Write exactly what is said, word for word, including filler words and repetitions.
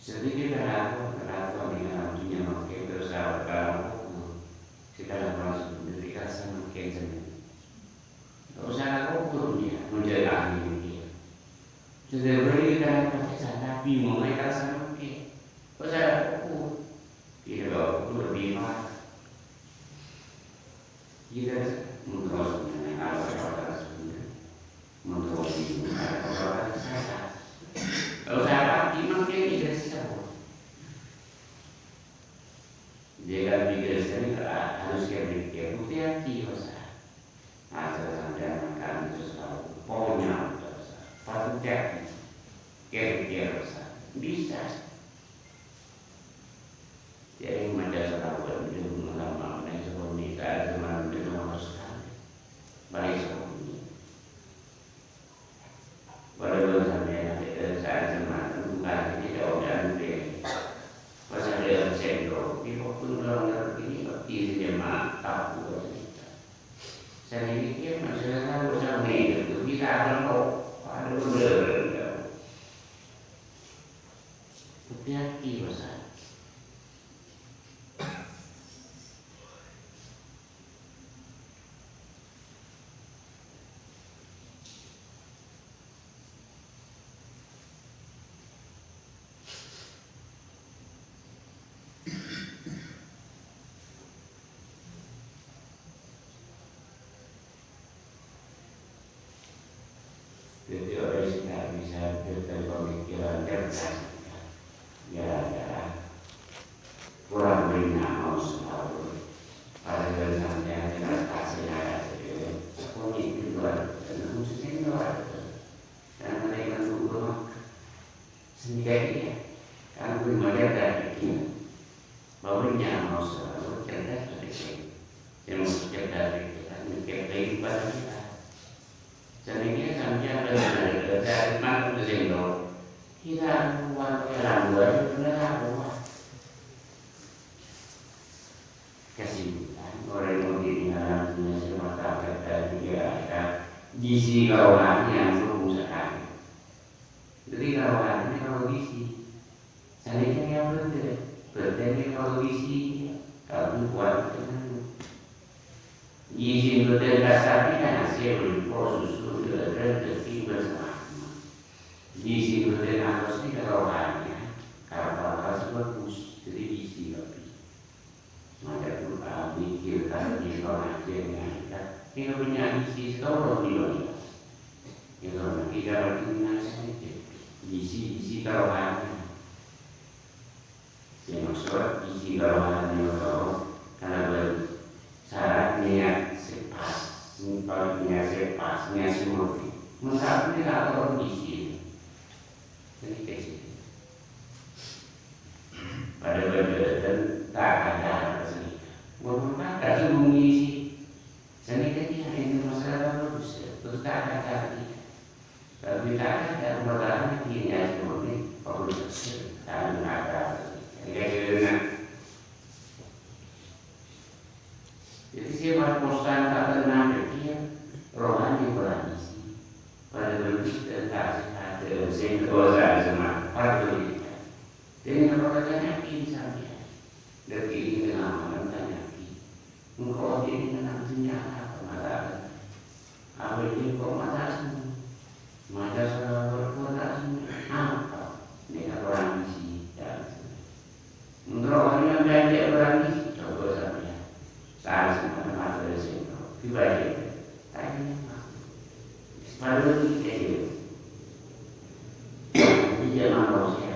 Jadi kita laku, laku di alam dunia mangkèn terros sahabat alam kubur. Kita lakukan sebenarnya dikasih mangkèn sendiri. Nggak usah laku kubur dia, mencari ahli dia. Sudah beri kita lakukan sana, bingung aja sama mangkèn. Nggak usah laku kubur. Kita bawa kubur lebih parah. Kita menterus mengenai Allah Taala sebenarnya. Menterus mengenai Allah Taala. Kalau saya rapi, mangkèn tidak bisa. Dia kan pikir saya harus kayak begitu. Hati-hati, Mas. Asal sampeyan makan terus tahu. Pokoknya, Mas. Hati-hati. Kira-kira, Mas. Bisa. Jadi, maca selawat itu mengamalkan seperti itu, ada teman itu nomor sekali. Baik, seperti itu. Walaupun sampai nanti, eh, saat jemaat itu bukan kita udah nanti. Pas ada yang sendok, di waktu orang ngerti ini, pasti jemaat tahu kita. Saya mikir, masalah tahu sampai itu, kita akan tahu. Ada bener, enggak. Hati-hati, Mas. Jadi, orang sing ta' bisa bertemu pemikiran cerdas, gara-gara kurang bina mau sahur. Padahal sampeyan jelas kasih ayat itu, aku mikir luar biasa, namun sesungguhnya luar biasa. Dan mereka dulu Sehingga dia, kamu mengajar dari dia. Bahwa nyaman selalu cerdas dari dia. Yang maksud cerdas itu kan mikir kehidupan kita. Sehingga sampai ada dari dari mana ke sini. Kita keluar ke dalam dua itu benar apa? Kesimpulan, orang yang mau ditinggal dunia semata kerja juga ada gizi rohani yang tumbuh sekali. Jadi, kalau hati ini kalau gizi, seandainya yang betul, betul ini kalau gizi, kalau kuat itu kan. Gizi betul kasar ini kan hasil berupa susu, daging, daging bersama. Gizi betul halus ini kalau hanya, kalau bagus, jadi gizi lebih. Maca Quran, zikir, tasbih, ngaji, ngaji. Ini punya isi setahun di bawah. Itu nanti dapat ini ngaji. Isi, isi taruhannya. Yang maksud isi taruhannya itu karena bersyarat niat sepas, niat sepas, niat semurni. Masa ini tak tahu isi. Jadi kayak gitu. Pada-pada dan tak ada apa sih. Ngomong tak ada ngomong isi. Sani kan dia ada yang masalah bagus ya. Terus tak ada arti. Tapi tak ada permasalahan dia yang ngomong ini. Aku tak sih. Tak ada apa sih. Jadi kayak gitu, nah. Jadi, sè pas postan ta' tenang, dhâddhi rohani berambisi. Padahal kita ta' sèhat, sè kobâsa'an sè ma-, padahal kita. Jadi, napa kata yakin sampèyan? Dhâddhi, ini tenang, tenang yakin. Engko' ini tenang, dunia apa masalah? Apa itu kok masalah semua? Masalah semua, apa? Ini kan orang isi, ya. Menurut orang yang banyak orang isi, coba sampèyan. Tahu semua mata dari sini. Dibaca. Tanya apa? Padahal ini kayak gitu. Ini zaman manusia.